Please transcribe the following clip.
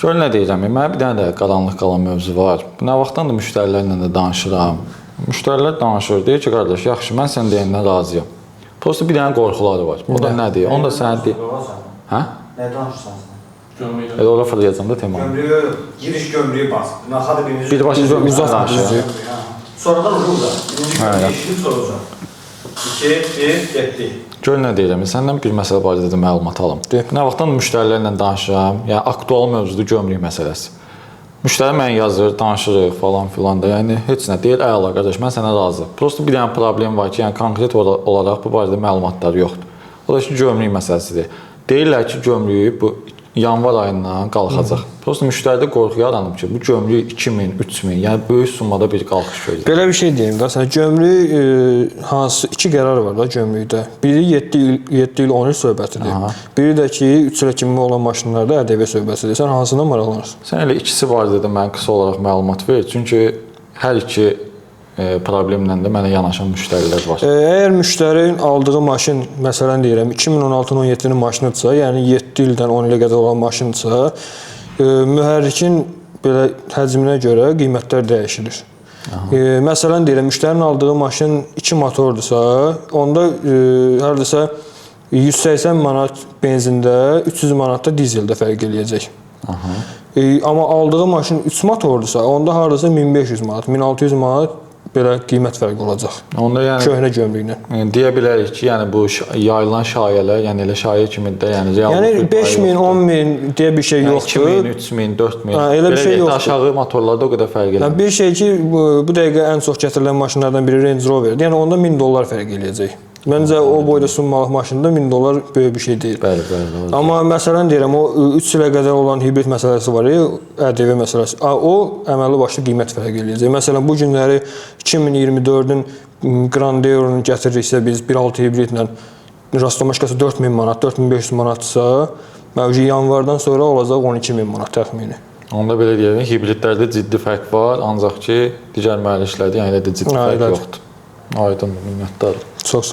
Gör nə deyirəm, mənə bir dənə də qaranlıq qalan mövzu var. Nə vaxtdan da müştərilərlə də danışıram. Müştərilər danışır, deyir ki, qardaş, yaxşı, mən sən deyəndən razıyam. Prosta bir dənə qorxuları var. O da nədir? Onu da sənə deyim. Hə? Nə danışırsan sən? Gömrükdə. Elə ora fırlayacam da temanı. Gömrüyü, giriş gömrüyü bas. Naxadı birinci. Birbaşa gömrükdən Uzatma danışıram. bizi. Ha. Sonradan ucu uzat. Birinci Hə, gömrüyü işləyib sonra uzat. 2, 1, getdik. Gör nə deyirəm, səndən bir məsələ barədə də məlumat alım. De. Nə vaxtdan müştərilərlə danışıram, yəni aktual mövzudur gömrük məsələsi. Müştəri mənə yazır, danışırıq falan filan da, yəni heç nə deyir, əla qardaş, mən sənə razı. Prosta bir dənə problem var ki, yəni konkret olaraq bu barədə məlumatlar yoxdur. O da ki, gömrük məsələsidir. Deyirlər ki, gömrüyü bu yanvar ayından qalxacaq. Prosta müştəridə qorxu yaranıb ki, bu gömrük 2000, 3000, yəni böyük summada bir qalxış gözləyir. Belə bir şey deyim də sənə. Gömrük hansı iki qərar var da gömrükdə. Biri 7 il 7 il 10 il söhbətidir. Aha. Biri də ki 3 ilə kimi olan maşınlarda ƏDV söhbətidir. Sən hansından maraqlanırsan? Sən elə ikisi barədə də mənə qısa olaraq məlumat ver. Çünki hər iki problemlə də mənə yanaşan müştərilər var. Əgər müştərinin aldığı maşın, məsələn deyirəm, 2016-17-nin maşınıdırsa, yəni 7 ildən 10 ilə qədər olan maşındırsa, mühərrikin belə həcminə görə qiymətlər dəyişilir. Məsələn deyirəm, müştərinin aldığı maşın 2 motordursa, onda hardasa 180 manat benzində, 300 manat da dizeldə fərq eləyəcək. Aha. Amma aldığı maşın 3 motordursa, onda hardasa 1500 manat, 1600 manat belə qiymət fərqi olacaq. Onda yəni Köhnə gömrüklə. deyə bilərik ki, yəni bu yayılan şayələr, yəni elə şayə kimi də, yəni reallıq Yəni bir payı 5000, yoxdur. 10000 deyə bir şey Yəni yoxdur. 2000, 3000, 4000. Hə, elə bir Belə şey deyək də, yoxdur. Aşağı motorlarda o qədər fərq Yəni eləmir. bir şey ki, bu dəqiqə ən çox gətirilən maşınlardan biri Range Rover-dir. Yəni onda 1000 dollar fərq eləyəcək. Məncə o boyda summalıq maşında 1000 dollar böyük bir şey deyil. Bəli, bəli, doğru. Amma məsələn deyirəm, o 3 ilə qədər olan hibrid məsələsi var, ƏDV məsələsi. O əməlli başlı qiymət fərqi eləyəcək. Məsələn, bu günləri 2024-ün Grandeur-unu gətiririksə biz 1.6 hibridlə rastlamışkası 4000 manat, 4500 manatsa, mövcud yanvardan sonra olacaq 12000 manat təxmini. Onda belə deyək, hibridlərdə ciddi fərq var, ancaq ki, digər mühərriklərdə yəni elə də ciddi Hə, fərq elədir. yoxdur. Aydındır, minnətdarım. Çox sağ ol.